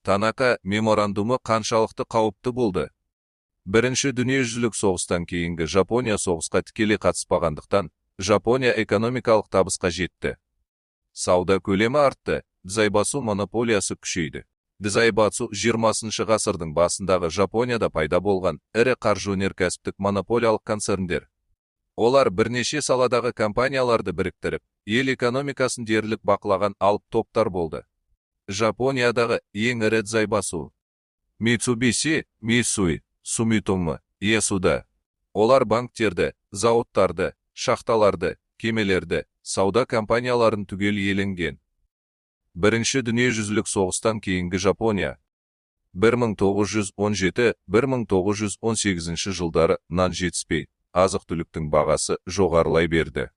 Танака меморандумы қаншалықты қауіпті болды? Бірінші дүниежүзілік соғыстан кейінгі Жапония соғысқа тікелей қатыспағандықтан, Жапония экономикалық табысқа жетті. Сауда көлемі артты, дзайбацу монополиясы күшейді. Дзайбацу 20 ғасырдың басындағы Жапонияда пайда болған ірі қаржы өнеркәсіптік монополиялық концерндер. Олар бірнеше саладағы компанияларды біріктіріп, ел экономикасын дерлік бақылаған алып топтар болды. Жапониядағы ең ірі дзайбацу Митсубиси, Миссуи, Сумитомо, Ясуда. Олар банктерді, зауыттарды, шахталарды, кемелерді, сауда компанияларын түгел иеленген. Бірінші дүниежүзілік соғыстан кейінгі Жапония. 1917-1918 жылдары нан жетіспей, азық-түліктің бағасы жоғарылай берді.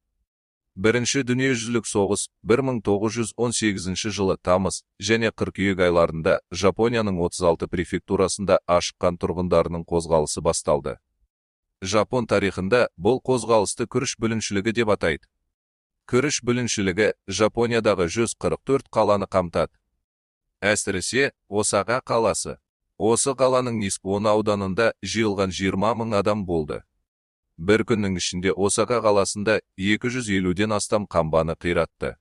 Бірінші дүниежүзілік соғыс 1918 жылы тамыз және қыркүйек айларында Жапонияның 36 префектурасында ашыққан тұрғындарының қозғалысы басталды. Жапон тарихында бұл қозғалысты күріш бүліншілігі деп атайды. Күріш бүліншілігі Жапониядағы 144 қаланы қамтады. Әсіресе, Осака қаласы. Осы қаланың Нисион ауданында жиылған 20 мың адам болды. Бір күннің ішінде Осака қаласында 250-ден астам қамбаны қиратты.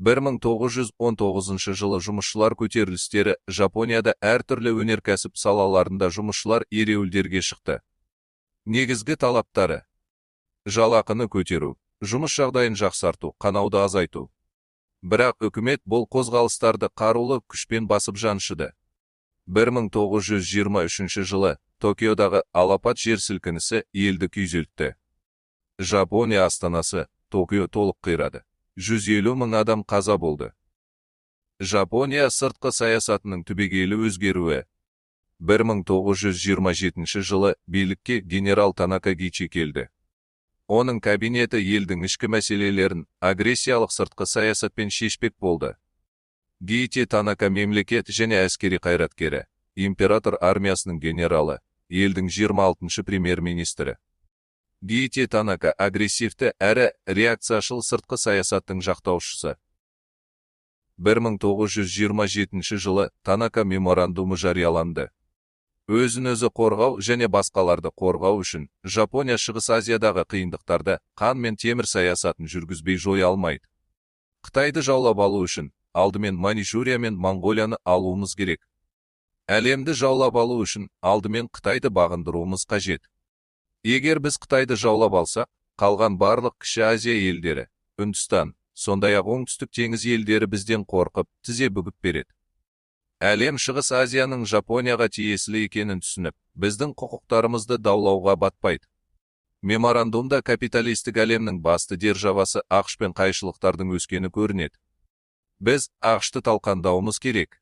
1919 жылы жұмысшылар көтерілістері. Жапонияда әртүрлі өнеркәсіп салаларында жұмысшылар ереуілдерге шықты. Негізгі талаптары: жалақыны көтеру, жұмыс жағдайын жақсарту, қанауды азайту. Бірақ үкімет бұл қозғалыстарды қарулы күшпен басып жаншыды. 1923 жылы Токиодағы алапат жер сілкінісі елді күйзелтті. Жапония астанасы Токио толық қирады. 150 мың адам қаза болды. Жапония сыртқы саясатының түбегейлі өзгеруі. 1927 жылы билікке генерал Танака Гичи келді. Оның кабинеті елдің ішкі мәселелерін агрессиялық сыртқы саясатпен шешпек болды. Гиити Танака мемлекет және әскери қайраткері, император армиясының генералы, елдің 26-шы премьер-министрі. Гиити Танака агрессивті әрі реакцияшыл сыртқы саясаттың жақтаушысы. 1927 жылы Танака меморандумы жарияланды. Өзін өзі қорғау және басқаларды қорғау үшін Жапония Шығыс Азиядағы қиындықтарды қан мен темір саясатын жүргізбей жоя алмайды. Қытайды жаулап алу үшін алдымен Маньчжурия мен Моңғолияны алуымыз керек. Әлемді жаулап алу үшін алдымен Қытайды бағындыруымыз қажет. Егер біз Қытайды жаулап алсақ, қалған барлық Кіші Азия елдері, Үндістан, сондай-ақ Оңтүстік теңіз елдері бізден қорқып, тізе бүгіп береді. Әлем Шығыс Азияның Жапонияға тиесілі екенін түсініп, біздің құқықтарымызды даулауға батпайды. Меморандумда капиталистік әлемнің басты державасы АҚШ-пен қайшылықтардың өскені көрінеді. Біз АҚШ-ты талқандауымыз керек.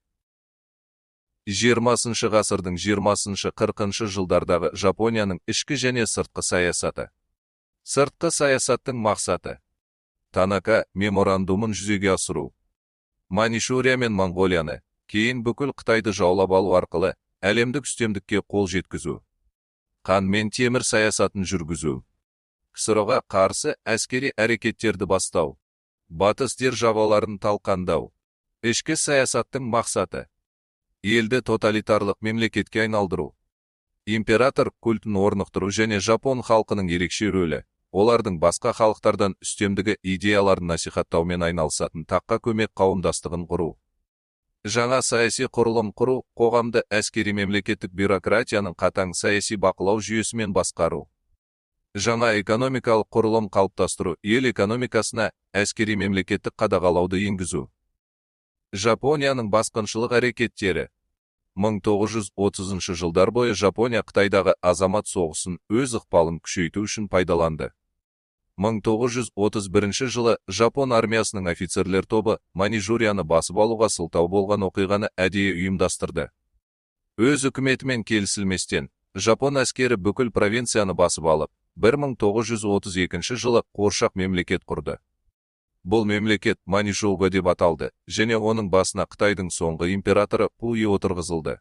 20 ғасырдың 20-40 жылдардағы Жапонияның ішкі және сыртқы саясаты. Сыртқы саясаттың мақсаты: Танака меморандумын жүзеге асыру. Маньчжурия мен Моңғолияны, кейін бүкіл Қытайды жаулап алу арқылы әлемдік үстемдікке қол жеткізу. Қан мен темір саясатын жүргізу. КСРО-ға қарсы әскери әрекеттерді бастау. Батыс державаларын талқандау. Ішкі саясаттың мақсаты: елді тоталитарлық мемлекетке айналдыру. Император культін орнықтыру және жапон халқының ерекше рөлі, олардың басқа халықтардан үстемдігі идеяларын насихаттаумен айналысатын таққа көмек қауымдастығын құру. Жаңа саяси құрылым құру, қоғамды әскери мемлекеттік бюрократияның қатаң саяси бақылау жүйесімен басқару. Жаңа экономикалық құрылым қалыптастыру, ел экономикасына әскери мемлекеттік қадағалауды енгізу. Жапонияның басқыншылық әрекеттері. 1930 жылдар бойы Жапония Қытайдағы азамат соғысын өз ықпалын күшейту үшін пайдаланды. 1931 жылы жапон армиясының офицерлер тобы Маньчжурияны басып алуға сылтау болған оқиғаны әдейі ұйымдастырды. Өз үкіметімен келісілместен, жапон әскері бүкіл провинцияны басып алып, 1932 жылы қуыршақ мемлекет құрды. Бұл мемлекет Маньчжоуго деп аталды және оның басына Қытайдың соңғы императоры Пуи отырғызылды.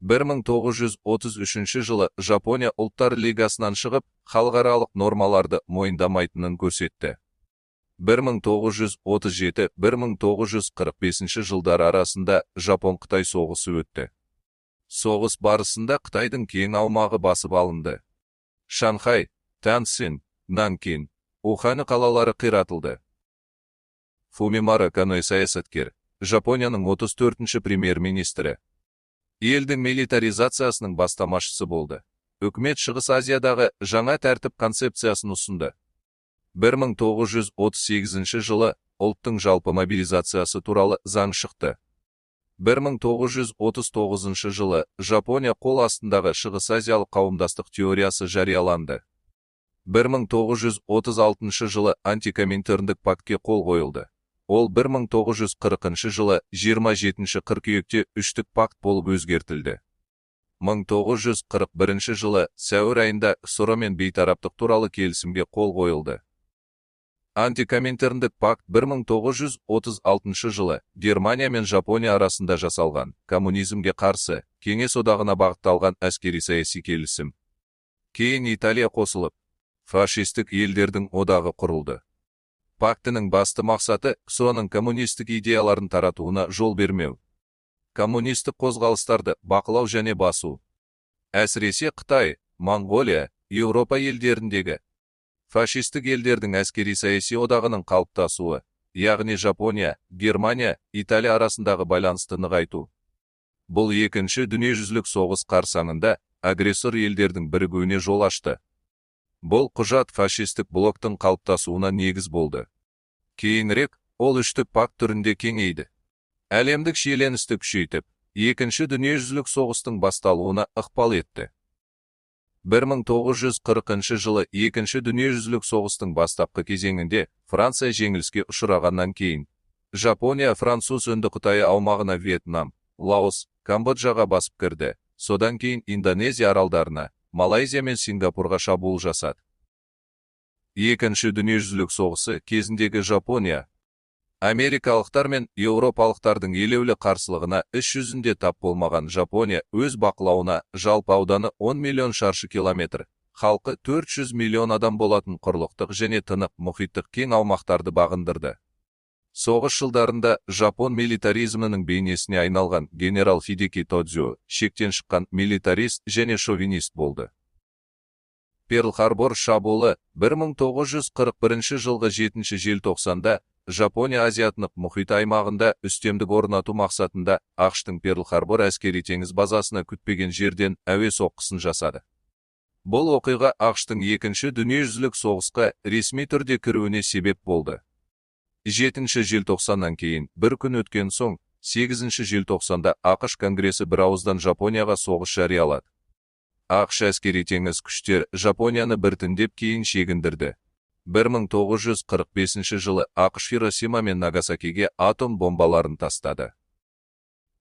1933 жылы Жапония Ұлттар Лигасынан шығып, халықаралық нормаларды мойындамайтынын көрсетті. 1937-1945 жылдары арасында Жапон-Қытай соғысы өтті. Соғыс барысында Қытайдың кең аумағы басып алынды. Шанхай, Тяньцзинь, Нанкин, Ухань қалалары қиратылды. Фумимаро Коноэ, саясаткер, Жапонияның 34-ші премьер-министрі. Елдің милитаризациясының бастамашысы болды. Үкімет Шығыс Азиядағы жаңа тәртіп концепциясын ұсынды. 1938 жылы ұлттың жалпы мобилизациясы туралы заң шықты. 1939 жылы Жапония қол астындағы Шығыс Азиялық қауымдастық теориясы жарияланды. 1936 жылы Антикоминтерндік пактке қол қойылды. Ол 1940 жылы 27 қыркүйекте Үштік пакт болып өзгертілді. 1941 жылы сәуір айында КСРО мен бейтараптық туралы келісімге қол қойылды. Антикоминтерндік пакт 1936 жылы Германия мен Жапония арасында жасалған коммунизмге қарсы Кеңес Одағына бағытталған әскери саяси келісім. Кейін Италия қосылып, фашистік елдердің одағы құрылды. Пактінің басты мақсаты КСРО-ның коммунистік идеяларын таратуына жол бермеу. Коммунистік қозғалыстарды бақылау және басу. Әсіресе Қытай, Моңғолия, Еуропа елдеріндегі фашистік елдердің әскери саяси одағының қалыптасуы, яғни Жапония, Германия, Италия арасындағы байланысты нығайту. Бұл Екінші дүниежүзілік соғыс қарсаңында агрессор елдердің бірігуіне жол ашты. Бұл құжат фашистік блоктың қалыптасуына негіз болды. Кейінірек ол Үштік пакт түрінде кеңейді. Әлемдік шиеленісті күшейтіп, Екінші дүниежүзілік соғыстың басталуына ықпал етті. 1940 жылы Екінші дүниежүзілік соғыстың бастапқы кезеңінде Франция жеңіліске ұшырағаннан кейін, Жапония француз Үнді Қытайы аумағына, Вьетнам, Лаос, Камбоджаға басып кірді, содан кейін Индонезия аралдарына, Малайзия мен Сингапурға шабуыл жасады. Екінші дүниежүзілік соғысы кезіндегі Жапония америкалықтар мен еуропалықтардың елеулі қарсылығына іс жүзінде тап болмаған Жапония өз бақылауына жалпы ауданы 10 миллион шаршы километр, халқы 400 миллион адам болатын құрлықтық және Тынық мұхиттық кең аумақтарды бағындырды. Соғыс жылдарында жапон милитаризмінің бейнесіне айналған генерал Хидеки Тодзё шектен шыққан милитарист және шовинист болды. Перл-Харбор шабуылы. 1941 жылғы 7 желтоқсанда Жапония Азия-Тынық мұхиты аймағында үстемдік орнату мақсатында АҚШ-тың Перл-Харбор әскери теңіз базасына күтпеген жерден әуе соққысын жасады. Бұл оқиға АҚШ-тың Екінші дүниежүзілік соғысқа ресми түрде кіруіне себеп болды. 7 желтоқсаннан кейін бір күн өткен соң, 8 желтоқсанда АҚШ Конгресі бірауыздан Жапонияға соғыс жариялады. АҚШ әскери теңіз күштер Жапонияны біртіндеп кейін шегіндірді. 1945 жылы АҚШ Хиросима мен Нагасакиге атом бомбаларын тастады.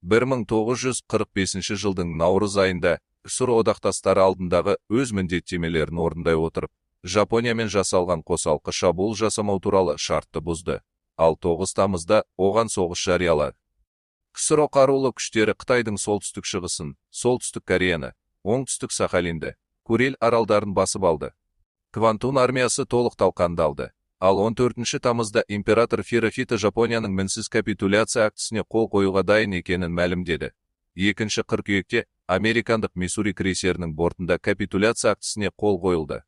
1945 жылдың наурыз айында КСРО одақтастары алдындағы өз міндеттемелерін орындай отырып, Жапониямен жасалған қосалқы шабуыл жасамау туралы шартты бұзды, ал 9 тамызда оған соғыс жариялады. КСРО қарулы күштері Қытайдың солтүстік шығысын, Солтүстік Кореяны, Оңтүстік Сахалинді, Курил аралдарын басып алды. Квантун армиясы толық талқандалды. Ал 14 тамызда император Хирохито Жапонияның мінсіз капитуляция актісіне қол қоюға дайын екенін мәлімдеді. 2 қыркүйекте американдық Миссури крейсерінің бортында капитуляция актісіне қол қойылды.